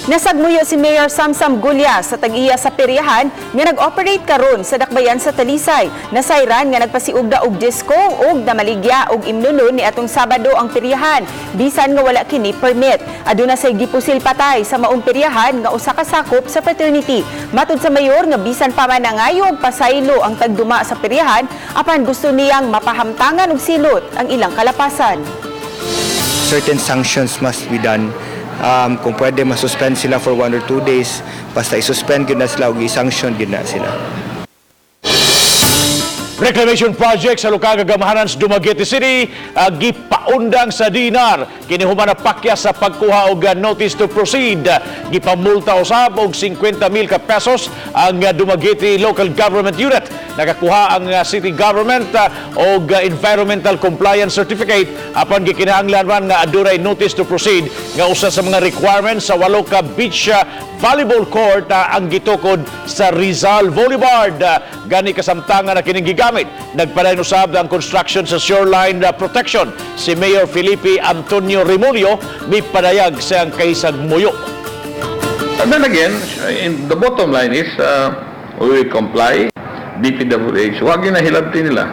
Nasagmuyo si Mayor Samsam Gulya sa tag-iya sa peryahan nga nag-operate karon sa dakbayan sa Talisay. Nasayran nga nagpasiugda og disco ug namaligya og imnonon ni atong Sabado ang peryahan bisan nga wala kini permit. Aduna say gipusil patay sa maong peryahan nga usa ka sakop sa fraternity. Matud sa mayor nga bisan pa man nangayo og pasaylo ang tagduma sa peryahan, apan gusto niyang mapahamtangan og silot ang ilang kalapasan. Certain sanctions must be done. Kung pwede, ma-suspend sila for 1 or 2 days, basta i-suspend gyud na sila o i-sanction gyud na sila. Reclamation project sa lokal nga gamahanan sa Dumaguete City gipaundang sa DENR. Kini human napakyas sa pagkuha og notice to proceed. Gipamulta usab og 50 mil ka pesos ang Dumaguete Local Government Unit. Nakakuha ang city government og environmental compliance certificate, apan gikinahanglan man nga adunay notice to proceed nga usa sa mga requirements sa walo ka beach volleyball court ang gitukod sa Rizal Boulevard. Gani kasamtangan na kining gigamit. Nagpadayon usab ang construction sa shoreline protection. Si Mayor Felipe Antonio Remollo mipadayag sa kaisagmuyo. And then again, in the bottom line is, we will comply. DPWH, huwag yun na hilabti nila.